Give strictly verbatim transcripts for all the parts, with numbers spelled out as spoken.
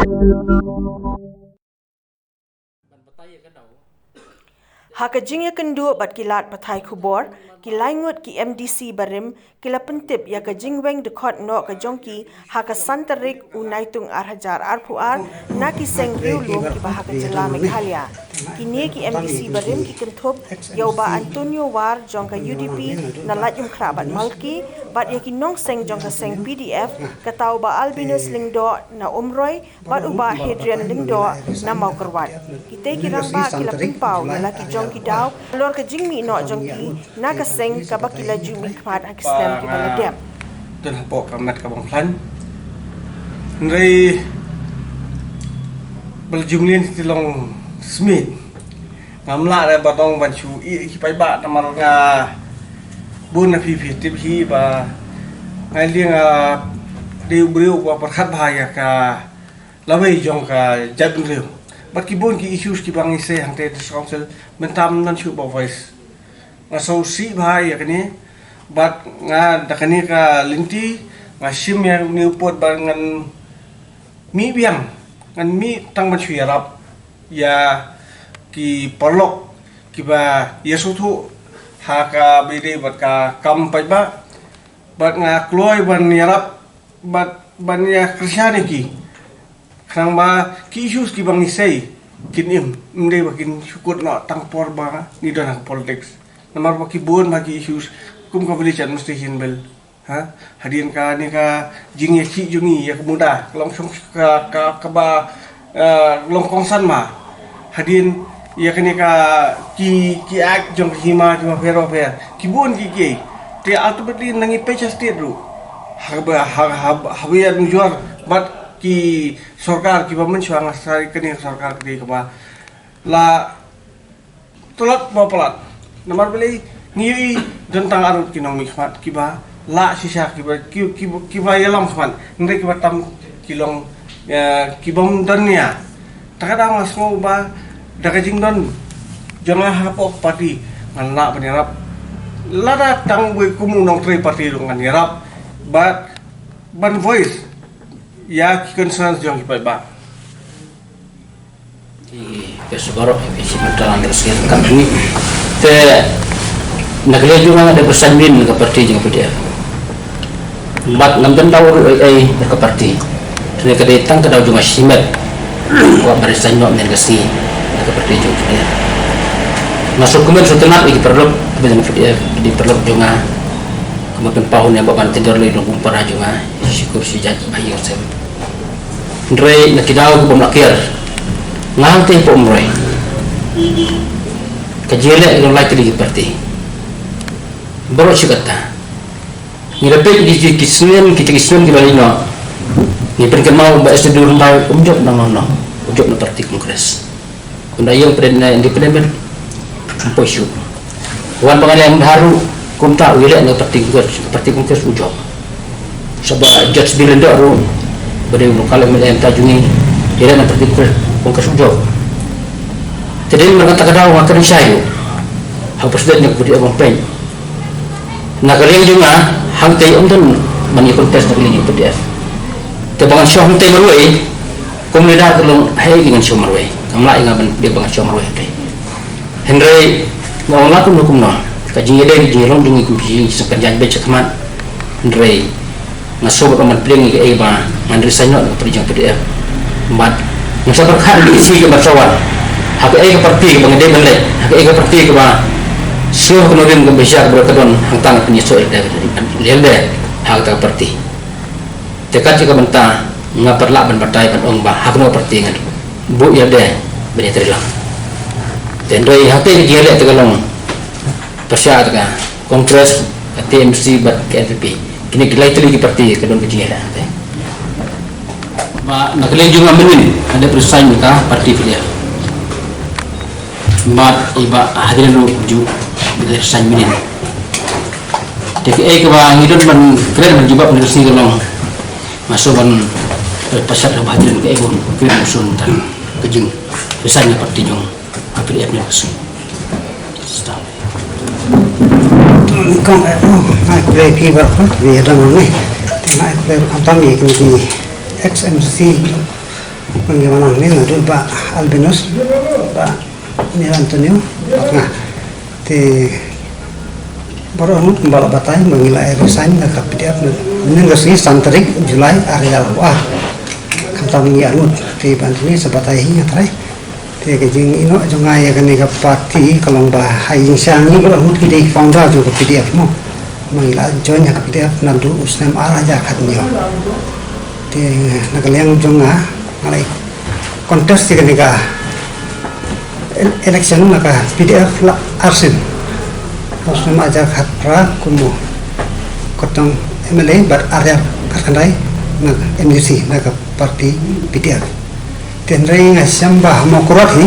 Ha ka jingïakynduh bad ki lad pathai khubor, ki lai ngut ki M D C barim ki la pyntip ïa ka jingweng dkhot noh ka jong ki ha ka san tarik u Naitung ar hajar arphew ar na ki seng riewlum kiba ha ka jylla Meghalaya. Kine ki M D C barim ki kynthup ïa u Bah Antonio War jong ka U D P na Laitumkhrah bad Malki, bad ïa ki nongseng jong ka seng P D F, kata u Bah Albinus Lyngdoh na Umroi, bad u Bah Hadrian Lyngdoh na Mawkyrwat. Kitei ki rangbah ki la pynpaw ïa la ki jong ki daw halor ka jingmih noh jong ki na ka seng kaba ki la ju mihkhmat ha ki snem kiba la dep. Don hapoh ka met ka bang khlaiñ. Hynrei ba la ju mlien ki long smit. Ngam lah re ba dang ban shu ïeh ki paidbah namar nga bun na phi phi tip hi ba nga liang, ah, dei u briew ba pyrkhat bha ïa ka lawei jong ka jaitbynriew. Bad ki bun ki issues kiba ngi sei hangtei District Council mynta ym don shuh ba voice. Nga sngewsih bha ïa kane bad nga da kane ka lynti nga shim ïa une u pud ba ngan mih biang, ngan mih tang ban shu ïarap ïa ki paralok kiba ïasngewthuh ha kaba ïadei bad ka kam paidbah. Bad nga kloi ban ïarap bad ban ïakyrshan ïa ki. Khnang ba ki issues kiba ngi sei kin im, ym dei ba kin shu kut noh tang por ba ngi don ha ka politics. Namar ba ki bun ba ki issues kum ka Village Administration Bill. Ha? Hadien kane ka jingïakhih jong ngi ïa ka muda, ka long shong ka, ka, kaba, eh, long kongsan ma. Hadien ïa kane ka ki, ki act jong ka hima kiba pher ba pher. Ki bun ki ki. Te ultimately na ngi pyrshah state ruh. Haba, ha, ha, haba ïa nujor bad ki sorkar kiba mynshuwa nga sa kane ka sorkar ka dei kaba la tlot ba palat. Namar balei ngi ïohi don tang arngut ki nongmihkhmat kiba lah shisha kiba, ki, ki, kiba ïalam khmat. Hynrei kiba tam ki long, eh, kibym don nia. Ta ka daw nga sngew ba da ka jingdon jong nga hapoh party ngan lah ban ïarap. Lada tang wei kum u nongtrei party ruh ngan ïarap. Bad ban voice ïa ki concerns jong ki paidbah. Ki bes baroh ki shi mynta lang ka sngewthuh ka ni. Te na ka liang jong nga nga dei ba saiñ min ka parti jong ka P D F. Bad ngam don daw ruh ei ei na ka parti. Te ka dei tang ka daw jong nga shimet. Wat ba saiñ noh mynta ka sngi na ka parti jong ka P D F. Nga sngewkmen sngewtynnat ïa ki paralok ba jong ka P D F, ki paralok jong nga. Kumba pynpaw ne ba ban tynjor lei long kum para jong nga. Shi kur shi jait ba ïoh sem. Hynrei na ki daw kiba ym lah kiar. Nga hangtei hapoh Umroi. Ka jingïaleh ka long lai tylli ki parti. Baroh shi katta. Ngi la peit ki, ki, ki snem, ki, ki snem kiba la ïoh. Ngi pynkynmaw ba S W Rymbai um jop na, na, na, um jop na parti Congress. Ynda ïeng pdeng na independent, ym poi shuh. Wan ba ngan ïeng haru, kumta u ïaleh na parti Congress, parti Congress u jop. Sa ba Judge Bill Lyngdoh ruh, ba dei u local M L A mynta jong ngi, ïaleh na parti Congress, Congress u jop. Te dei namar kata ka daw nga kren shai ruh. Ha president ne ka parti Abang Peng. Na ka liang jong nga, hangtei ym don ban ïa contest na ka liang jong P D F. Te ba ngan shoh hangtei marwei, kum leader ka long, hei, ngan shoh marwei. Kam lah ïa nga ban, ba ngan shoh marwei hangtei. Hynrei nga ong la kumno kumno, ka jingïadei ka jinglong jong ngi kum ki jingsngewbha, ka jingïadei shakhmat. Hynrei nga sngewbha ban pdiang ïa kaei ba ngan resign noh na ka party jong P D F. Bad nga sa pyrkhat ïa ka shi ka ban sa wan ha kaei ka party kaba nga dei ban leit, ha kaei ka party kaba sngewbha ka nongrim kaba shisha kaba ka don hangta, nga pynïasoh ïa ka lyer de ha kata ka party. Te kat ïa ka bynta nga pat lah ban batai ban ong ba ha kano ka party ngan buh ïa lade ban ïatrei lang. Te hynrei hangtei ka jingïaleh te ka long pyrshah te ka Congress, ka T M C bad ka N P P. Kine ki lai tylli ki party ka don ka jingïaleh hangtei. Ba na ka liang jong nga mynnin nga dep resign na ka party P D F. Bad i Bah Hadrian ruh ju dep resign mynnin. Te kaei kaba ngi don ban kren ban jubab na ka sngi ka long, nga sngewbha ban pyrshah ïa Bah Hadrian kaei ba u kren mynshwa tang ka jingresign na party jong ka P D F na ka sngi. Kong, eh, oh, nga khublei phi baroh, phi ïa don hangne. Te nga khublei ruh khamtam ïa kine ki ex M C C, Ba ngi wan hangne naduh Bah Albinus, Bah Neil Antonio, bad nga. Te baroh arngut kumba la batai ba ngi la resign na ka P D F mynhynnin ka sngi san tarik July ar hajar arphew ar. Khamtam ngi arngut te ban tini sa batai hi nga trai. Te ka jingïehnoh jong nga ïa kane ka party ka long ba ha ïing sha ngi baroh arngut ki dei ki founder jong ka P D F mo. Ba ngi la join ha ka P D F naduh u snem ar hajar khathynñiew. Te na ka liang jong nga nga la contest ïa kane ka el- election na ka P D F la arsien. Ha u snem ar hajar khatphra kum u kyrtong M L A bad ar hajar khatkhyndai na M D C na ka party P D F. Te hynrei nga shem ba ha Mawkyrwat hi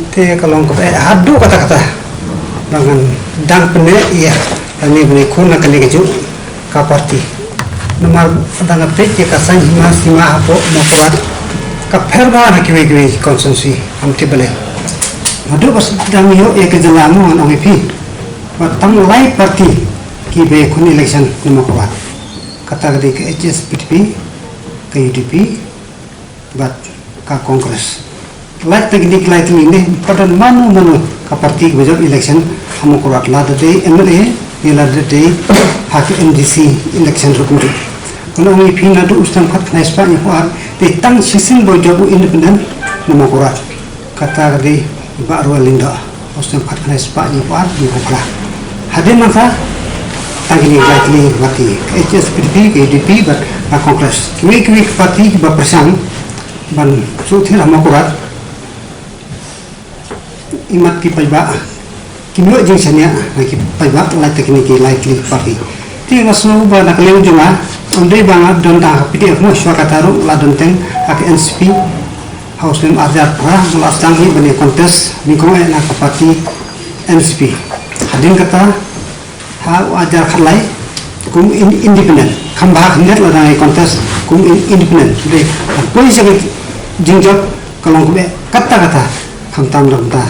te ka long kaba eh haduh katta katta ba ngan dang pyneh ïa lane ban ïakhun na kane kajuh ka party. Namar lada nga peit ïa ka saiñ hima sima hapoh Mawkyrwat ka pher bha na kiwei kiwei ki constituency, ym tip balei. Haduh ba sdang ïoh ïa ka jylla mo ngan ong ïa phi ba tang lai party kiba ïakhun election na Mawkyrwat. Kata ka dei ka H S P D P, ka U D P bad ka Congress. Lait na kine ki lai tylli ne, ym pat don mano mano ka party kaba jop election ha Mawkyrwat, lada dei M L A ne lada dei ha ka M D C election ruh kumjuh. Ngan ong ïa phi, naduh u snem khatkhyndai spah hynñiewphew ar dei tang shisien ba u jop u independent na Mawkyrwat. Kata ka dei i Bah Ruwal Lyngdoh. U snem khatkhyndai spah hynñiewphew ar, hynñiewphew phra. Hadien nangta tang kine ki lai tylli ki party, ka H S P D P, ka U D P bad ka Congress. Kiwei kiwei ki party kiba pyrshang ban shu thied ha Mawkyrwat, imat ki paidbah kim ïoh jingshaniah na ki paidbah lait na kine ki lai tylli ki party. Te nga sngew ba na ka liang jong nga, ym dei ba nga don tang ha P D F mo, shuwa kata ruh la don teng ha ka N C P. Ha u snem ar hajar phra nga la sdang hi ban ïa contest nyngkong eh na ka party N C P. Hadien kata ha u ar hajar khatlai kum in- independent. Kham bha khyndiat la dang ïa contest kum in- independent. Dei ban poi sha ka jingjop ka long kaba eh katta katta, khamtam da kumta.